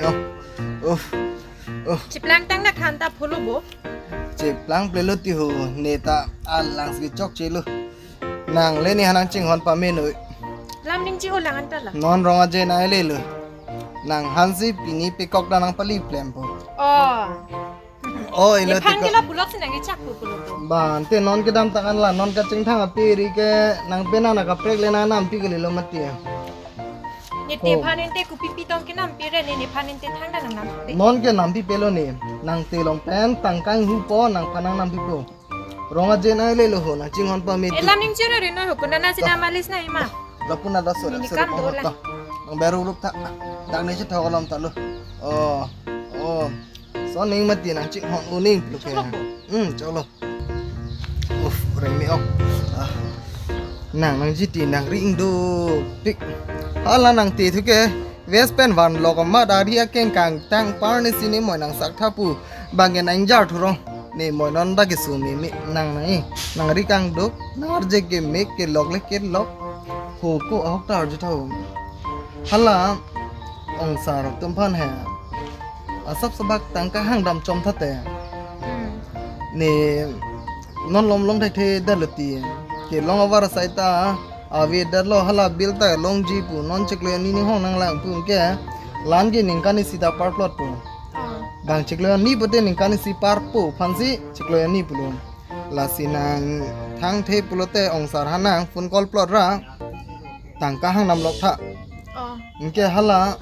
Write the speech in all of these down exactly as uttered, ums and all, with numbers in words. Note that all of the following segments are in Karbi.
Oh, oh, oh. Chiplang tang na khan ta pholo bo. Chiplang plelo ti ho, ne ta alang si chokchelo. Nang le ne hanang chinghon pame noi. Lam ning chi-o lang anta la. Non rong aje nai lelo. Nang hansi pini pekok ta nang pali plempo. Oh. Oh, ilo nephan tiko. Kela pulok si nang kechak pu pulo to. Ba, ante non kedam tangan la, non kachingthang ape ri ke nang penang na kaprek le nang nampi ke lelo mati. Ne te Oh. Phan ente kopi pitong ke nampi re, ne nephan ente thang da nang nampi. Non ke nampi pelo ne, nang telong pen tangka inghupo, nang phan nang nampipo. Rong aje nai lelo ho, nang chinghon pame ti. Elam ning chiro ri noi ho, kona na si Ta. Nang malis na ima. Lapu na da sore, Ini sore kam pong dola. Ta. Nang beru rup ta. Dang ne chethok alam ta lo. Oh, oh. So ning mati nang chinghon uning pelo ke. Choklo bo. Hmm, choklo. Uf, reng me ok. Ah. Nang nang jiti nang ri ingduk pik. Hala nang te thu ke. West pen van lok amat ari akeng kangtang par ne si ne moi nang sak tha pu. Bang ke nang jar thurong. Ne moi non da ke su me me nang nang e. Nang ri kangduk. Nang arje ke me ke lok le ke lok. Ho ko ahok ta arje tha ho. Hala ongsar atum aphan he. Asap sabak tangka hang dam chom thate. Hmm. Ne non lom long thek the da lo ti. Kelong avar asai ta ave da lo hala bill ta longji pu non chiklo ani ning hong nang lang pu ke. Lan ke ningkan isi ta par plot pu. Oh. Bang chiklo ani pute ningkan isi par pu aphan si chiklo ani pulo. Lasi nang thang the pulote ongsar hanang phone call plot ra. Tangka hang dam lok tha. Oh. Anke hala,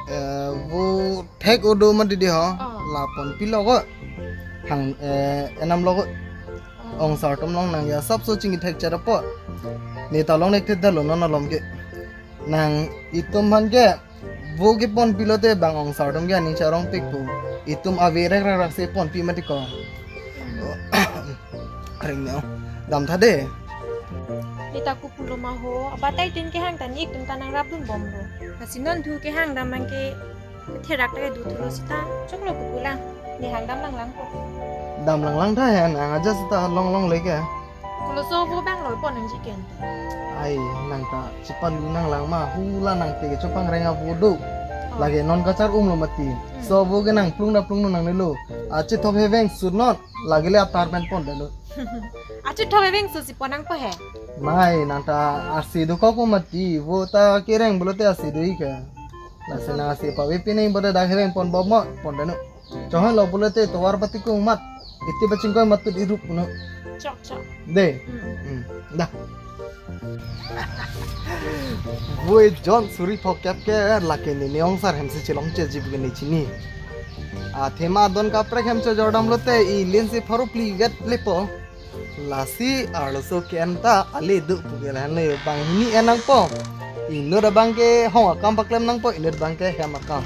eh, vo thek odo ma didi ho. Oh. La ponpi lok o. Hang, eh, enam lok o. Oh. Ongsar atum long nang ya sap so chingki thek chara po. Ne ta long nek the da lo non alom ke. Nang itum aphan ke vo ke ponpi lote bang ongsar atum ke aning charong pik pu. Itum ave rek rek rek se ponpi mati ko. Reng neo. Dam tha de. Ne ta kopulo ma ho. Abatai tin ke hang ta nik tum ta nang rap dun bom lo. Lasi non thu ke hang dam mang ke therak ta ke du thulo sita. Choklo kopulang. Ne hang dam lang lang ko. Dam lang lang tha he nang aja sita long long le ke. Kolo so vo bang lo pon nang ji ken. Ai, nang ta chipan nang lang ma hula nang te ke chopang reng avo do. Oh. Lake non kachar um lo mati. Hmm. So vo ke nang plung da plung nang ne lo. Achi thok he veng sur non. Lake le atar pen pon de lo. Achu thove veng susi ponang po he. Mai nang ta asi do kok mati vo ta kereng pulote asi do ike. Lasi nang asi pave pineng bote dak hereng pon bom mo pon danu. Chohan lo pulote tovar pati kung mat. Iti pachingkoi matut irup puno. Chok chok. De. Hmm. Hmm. Dah. Voi jon suri phokep ke lake ne ne ongsar hem si chilong che jip ke ne chini. Athema don kaprek hem cho jordam lote i lin si pharu pli vet lepo. Lasi arloso ke enta ale du pu ke lahan le banghini enang po. Inut abang ke hong akam paklem nang po, inut abang ke hem akam.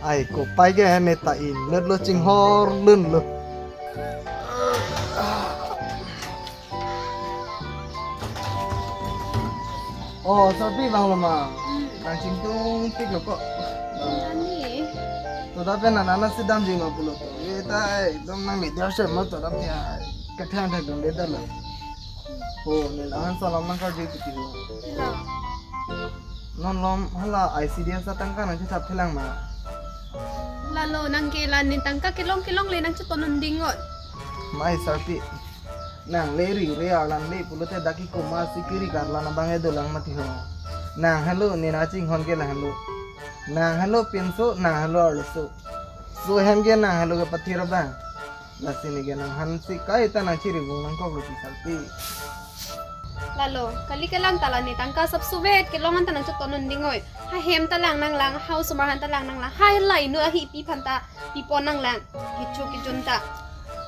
Ai kopai ke hem eta inut lo chinghor lun lo. Oh, Sarpi bang lo ma. Hmm. Nang chingtung tik lo ko. Ani. To da pen nana si dam jing ma pulo to. Ye ta ekdom nang media se ma to dam ya. Kathang thang dun le da lo. Oh, ne nang salam nang kar jui piti ho. Hello. Non lom hala I C D S atangka nang chithap thelang ma. Lalo nang ke la ne tangka kelong kelong le nang chuton un ding ot. Mai Sarpi. Nang le ri re arlan le pulote dak ke koma si kiri karlan abang edo lang mati ho. Nang halo ne nang chinghon ke nang halo. Nang halo pinso, nang halo arloso. So hem ke nang halo ke pathir abang. Lasi ne ke nang han si kai ta nang chiri bung nang kok lo si Sarpi. Lalo, kali kelang ta la ne tangka sap suvet kelong an ta nang chuton un ding oi. Ha hem ta lang nang lang, ha osomar han ta lang nang lang, ha la inut ahipi aphan ta pipon nang lang, kichu kijun ta.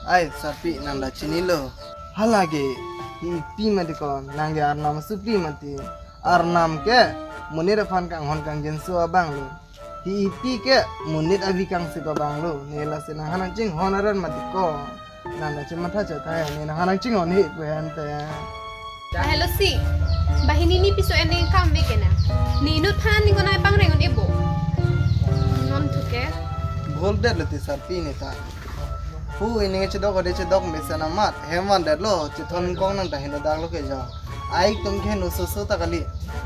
Ai, Sarpi nang da chinilo. Hala ke, hi pi mati ko, nang ke arnam supi mati. Arnam ke, monit aphan kanghon kangjinso abang lo. Hi pi ke, monit avi kangsip abang lo. Ne lasi nang hanang chinghon aran mati ko. Nang da chimatha chetha, ne nang hanang chinghon hi pu hen te. Ba hello si. Banghini ni piso ene kam ve ke na. Ne inut aphan ne ko nang pangreng un-e bo. Non thu ke. Bol det lo ti Sarpi ne ta. Hu ini chedok ode chedok mesen amat. Hem van det lo, chethon kong nang ta heno dak lo ke jo. Ai tum ke heno so so ta kali.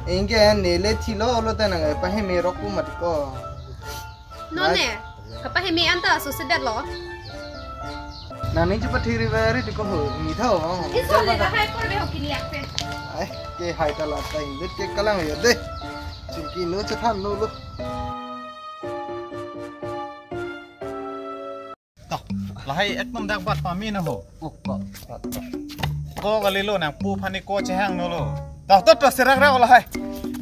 Anke ne le thilo lo ta nang pa hem e rok pu mati ko. Non ne, kapaheme anta susedetlo. Nangning chepathiri vari ti ko ho, mi tho. Iso le lahai kor be ho kini akpe. Ai, ke hai ta la ta indet ke kalang ya de. Chingki no chethan no lo. Toh, lahai ekdom dak bat pame na ho. Ko, ko, ko. Ko kalilo nangpu aphan ni ko chehang no lo. Toh, toh, toh, serak rak lahai.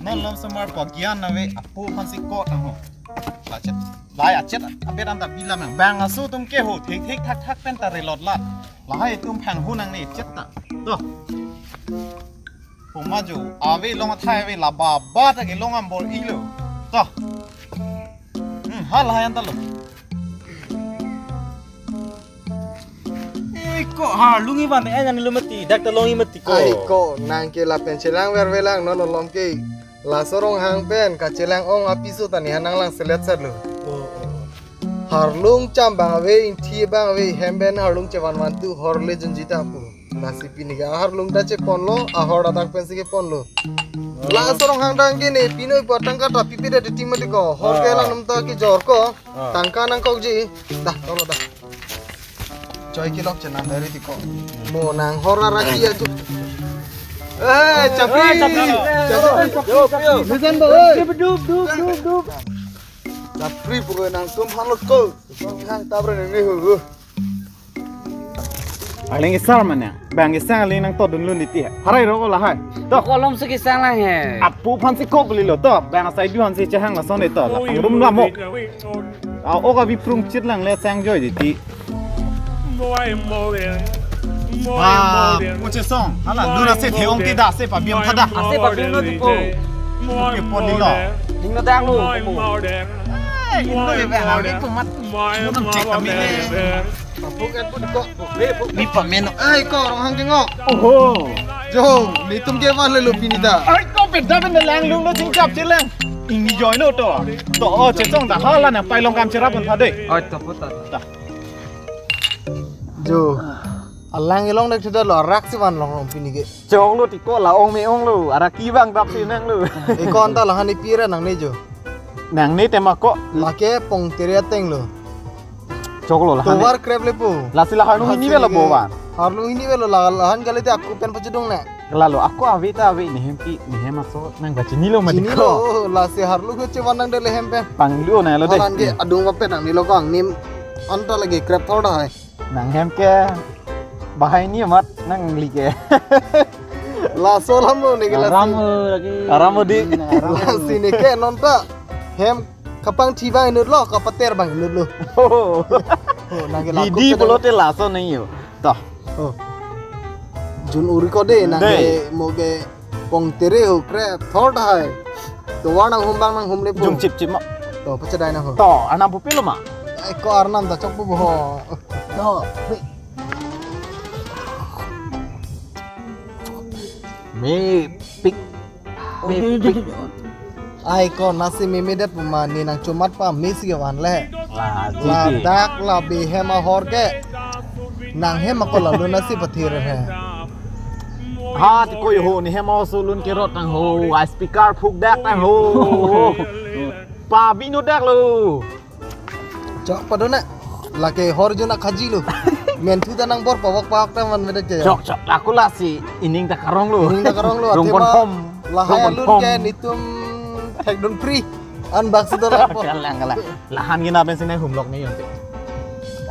Non lom somar ko gyan na ve apu aphan si ko tang ho. Lachet. Lahai achet abet anta bilam nang. Bang aso atum ke ho, thik thik thak thak pen ta relot lat. Lahai atum phang ho nangne chet ta. Toh. Puma jo, ave long athai ave la ba ba ta ke long ambor ilo. Toh. Hmm, ha lahai anta lo. Eh, ko harlung ivan eh nang lo mati, dak ta long i mati ko. Ai ko, nang ke lapen chelang verve lang, non lom ke. Laso Ronghang pen kachelang ong apiso ta ne ha nanglang selet sat lo. Oh, oh. Harlung cham bang ave, ingthi bang ave, hem pen harlung chevan van tu hor le junji ta pu. Lasi pini ke harlung ta cheponlo, ahor adak pen si keponlo. Laso Ronghang dang ke ne pino ipo tangka ta pipi da di tim mati ko. Hor ke Ah. lang num ta kejor ko. Ah. Tangka nangkokji. Dah, tolo dah. Choi kilok chenam dari tiko. Mo nang hor araki ajo. Eh, chapri. Eh, chapri. Chapri. Yo, yo. Listen, boy. Dup, dup, dup, dup, dup. Chapri pukoi nangtum phan lo ko. Hang tabre ne hu. Aling isar mana? Bang isang aling nangtodun lun iti. Harai roko lahai. Toh. Kolom suki sang lang he. Apu aphan si kok lilo toh. Bang asai du aphan si chehang lason ito. Lapang rum lamo. Ah, oka bi prung chit lang le sang joi di ti. Ah, mo chesong. Hala, lura se theong ti da se pabiam thada. Ase pabiam no tipo. Oke, pon lilo. Ding no dang lo. Eh, indo ya, bang, hari ko mat. Mo nam cek kami le. Papu kan pun ko. Mi pameno. Ai ko Ronghang ke ngo. Oho. Jo, netum ke van le lo pini ta. Ai ko beda beda lang lung lo chingchap chelang. Ingni joi lo to. To o chesong ta hala na pailong kam cherap pun thade. Oi to puta. Ta. Jo. Alang ilong dek theda lo arak si van long long pini ke. Chong lo tiko la ong me ong lo. Araki bang dap si nang lo. Ikon ta lahan ipira nangne jo. Nangne tema ko. Lake pongtere ateng lo. Chok lo lahan. Tovar krep le po. Lasi la harlung hini velo bo van. Harlung hini velo la lahan kali te aku pen pachedung ne. Lalo aku ave ta ave nehem ki nehem aso nang ba chini lo mati ko. Chini lo, lasi harlung ke chevan nang de lehem pen. Panglu na lo de. Halan ke adung va pen nang ni lo kang nim anta lagi krep thor da hai. Nanghem ke bahai ni amat nangli ke. Laso alam lo ne ke lasi. Aram ho lagi. Aram ho di. Hmm, aram ho. Lasi ne ke non ta. Hem kapangthi bang inut lo, kapater bang inut lo. Oh. Oh, nang ke lakup. Didi pulote laso nang yo. Toh. Oh. Jun uri ko de nang ke mo ke pongtere ho krep thor da hai. Tovar nang hum bang nang hum le po. Jung chip chip ma. To pachadai nang ho. To, anam pupi lo ma. Ai ko arnam ta chok pu bo ho. To. Mepik. Mepik. Ai ko nasi meme det puma ne nang chomat pa mesi ke van le. La, jiji. Ladak la be hem ahor ke. Nang hem ako lalu nasi pathir he. Ha, ti koi ho, ne hem aso lun kerot nang ho, a speaker phuk dak nang ho. Pabino dak lo. Chok padona. Lake hor jona khaji lo. Menthu ta nang bor pawak pawak ta man medak ke. Chok, chok. Aku lasi ining ta karong lo. Ining ta karong lo. Rong ate kon ma hom. Lahai alun ke nitum thekdun free. An bak si dora po. Kalang, kalang. Lahan gina pensi nang humlok ne yonte.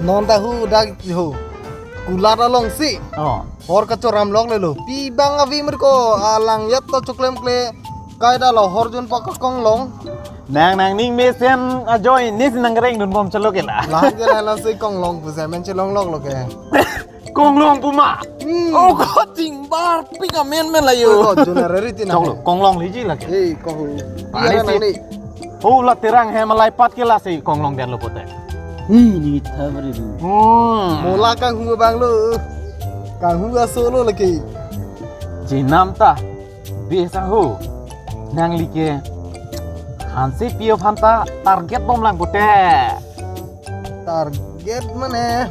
Non ta hu dak hu. Kulat along si. Oh. Hor kachoram lok le lo. Pi bang avi mer ko alang yat to chuklem kle. Kai da lo hor jun pa ka konglong. Nang nangning mesen ajoine si nang reng dun bom chalo ke la. Lahan ke la la si konglong pu se men chelong lok lo ke. Konglong puma. Hmm. Oh, ko chingbar pik amen men la yo. Oh, ko jun arari ti na. Chok lo, konglong liji la ke. Eh, ko hu. Pare iya si nang ni. Oh, la terang he malai pat ke lasi konglong den lo pote. Hmm, ni tha bari du. Hmm. Mola kanghu bang lo. Kanghu aso lo lake. Jinam ta. Bisa ho. Nangli ke. Hansi pio phanta target bom lang pote. Target mane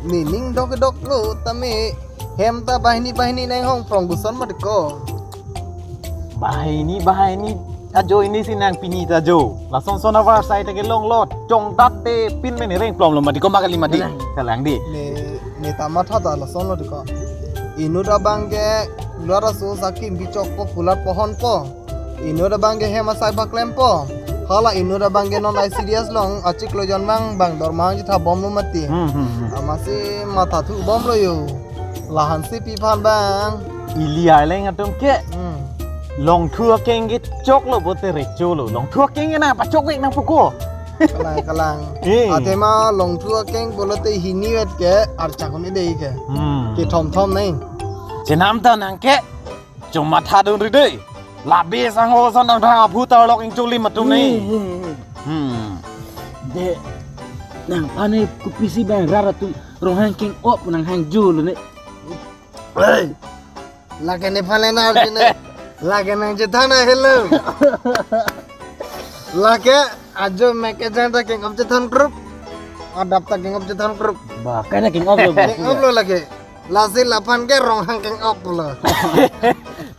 meaning dok dok lo tame hem ta bahini bahini neng hong prong guson ma deko. Bahini bahini ajo ini si nang pini ta jo. Lason son avarsai ta kelong lo. Chongdat te pin mene reng plom lo mati ko ma kali mati. Kalang. Kalang di. Ne, ne ta matha ta lason lo di ko. Inut abang ke luar aso sakim bichok po kulat pohon po. Inut abang ke hem asai baklem po. Hala inut abang ke non I C D S along achiklo jon mang bang dormang jitha bom lo mati. Hmm, hmm, hmm. Amatsi matha thu bom lo yo. Lahan si pi phan bang. Ili arleng atum ke. Hmm. Longthu akeng ke chok lo bote recho lo. Longthu akeng ke na pachok vek nang puko. Kalang, kalang. Eh. Atema longthu akeng pulote hini vet ke archak un-e dei ke. Hmm. Kethom thom nai. Chenam ta nang ke. Choma tha dun ri dei. Labe sang ho son dang thang aphu tarlok ingchuli matum nai. Hmm, hmm, hmm. Hmm. De, nang pane kopisi bang rat atum Ronghang keng-op nang hangjo lo ne. Hey. Lake nephan le na arju ne. Lake nang chethan ahelo. Lake ajo mek kejang ta keng-op chethan krup. Adap ta keng-op chethan krup. Ba, kaina keng-op lo ba. Keng-op lo lake. Lasi laphan ke Ronghang keng-op lo.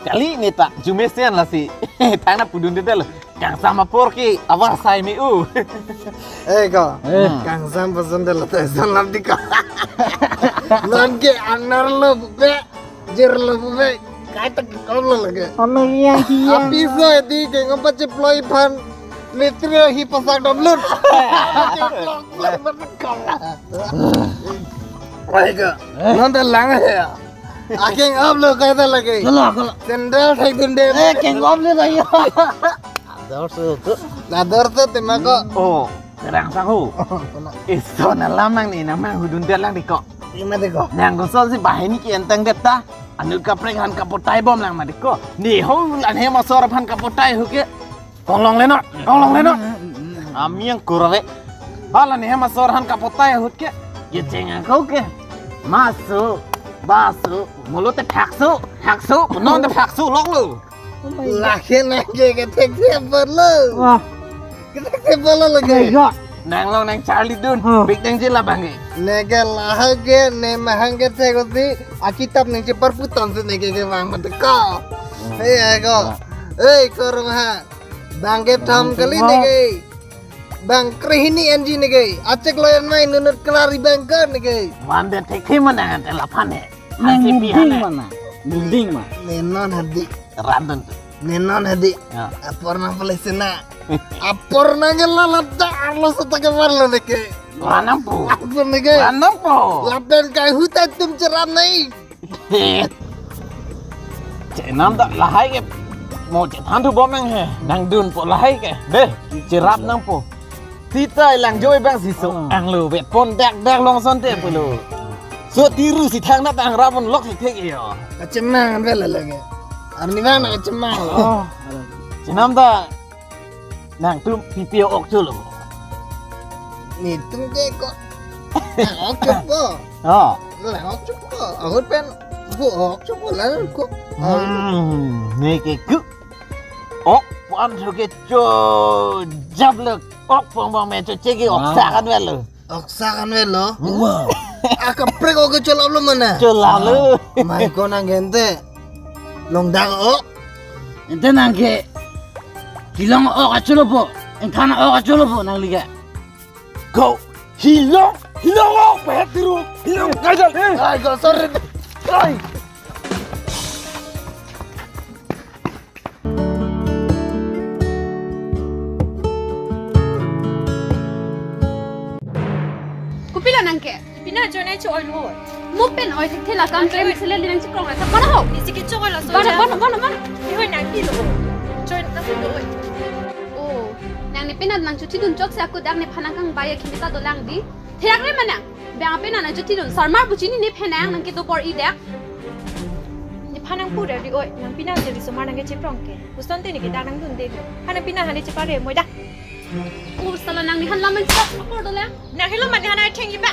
Kali ne ta, jumesen lasi. Thangna pudunde lo. Kangsam apor ke avarsai me-u. Eh ko. Eh. Kangsam pasun de lo ta eson lam di ko. Non ke anar lo bupe, jir lo bupe. Kaita keng-op lo lake. Ame yang kiang. Apiso edi keng-op pacheploi phan. Litri hi pasak dom lut. Keng-op lo. Baik ko. Eh? Non ta lang ya. Akeng-op lo kaita lake. Kolo, kolo. Sandal thek dun de. Eh, keng-op lo ta yo. Ador su tu. Ador su tema ko. Oh, terang sahu. Kolo. Eson alam nang ne nang mang hudun de lang di ko. Ima de ko. Nang koson si bahini ke entang de ta. Anut kaprek han kapotai bom lang ma de ko. Ne ho lan hem asor aphan kapotai ho ke. Konglong lenot, konglong lenot. Ami yang kurave. Hala ne hem asor han kapotai ahut ke. Ye cheng ang kau ke. Masu, basu, mulut te phaksu, phaksu, non te phaksu lok lo. Lake nang ke kethek thek apor lo. Wah. Kethek thek apor lo lake. Ayo. Nang long nang charli dun. Huh. Big nang jila bang ke. Ne ke lahai ke ne mahang kethek oti. Akitap nang cheparputan si ne ke ke bang mati ko. Hmm. Hey, ayo ko. Hey, ko Ronghang. Bang kethom kali ne ke. Bang krehini enji ne ke. Achiklo jon mang inut klar-i bang ko ne ke. Van de thekhe manang ante laphan he. Nang muding mana? Muding ma? Ne non hadi. Radon tu. Ne non hadi. Ya. Apor nang pale sena. Apor nang ke lalata arlo sota ke marlo ne ke. Ranampo. Apor ne ke. Ranampo. Lapen kai huta tum cheram nai. Chenam ta lahai ke. Mo chethan thu bom nang he. Nang dunpo lahai ke. Deh, cherap nangpo. Sita ilang joi bang si so. Ah. Ang lo vet pon dak dak long son te pulo. So tiru si thang na tang rapon lok si thek iyo. Kachemang an vela lagi. Arni bang na kachemang lo. Oh. Chenam ta. Nangtum pipi ok chulo. Netum ke ko. Nang ok chupo. Oh. Nang ok chupo. Ahut pen bu ok chupo lang ko. Hmm, ne ke ku. Ok pan chu ke cho jab le ok pong pong me cho chegi ok sa kan velo. Ok sa kan velo. Wow. Akaprek ok cholap lo mana? Cholap lo. Mai ko nang gente. Long dak ok. Ente nang ke. Hilong ok achulo po. Engthana ok achulo po nang liga. Go. Hilong. Hilong ok pet tiru. Hilong. Ay, ay, go, sorry. Ay. Kopilo nang ke? Pina jonai cho oilo. Mo pen oi thek thela kam pen sele linang chikrong la. Mana ho? Isi ke cho oilo so. Mana, mana, mana, mana? Ni hoi nang pilo. Join na pilo. Oh, nang ne pena nang chuchi dun chok se aku dak nephan nang kang bai akhimita dolang di. Therak re mana? Bang pena nang chuti dun sarmar buchini nephan nang nang ke do por i dak. Nephan nang pura ri oi, nang pina jeri somar nang ke chiprong ke. Puston te ne ke dak nang dun de. Hana pina hane chipare moi dak. Oh, sala nang nephan laman chok apor dolang. Nang helo man hana theng iba.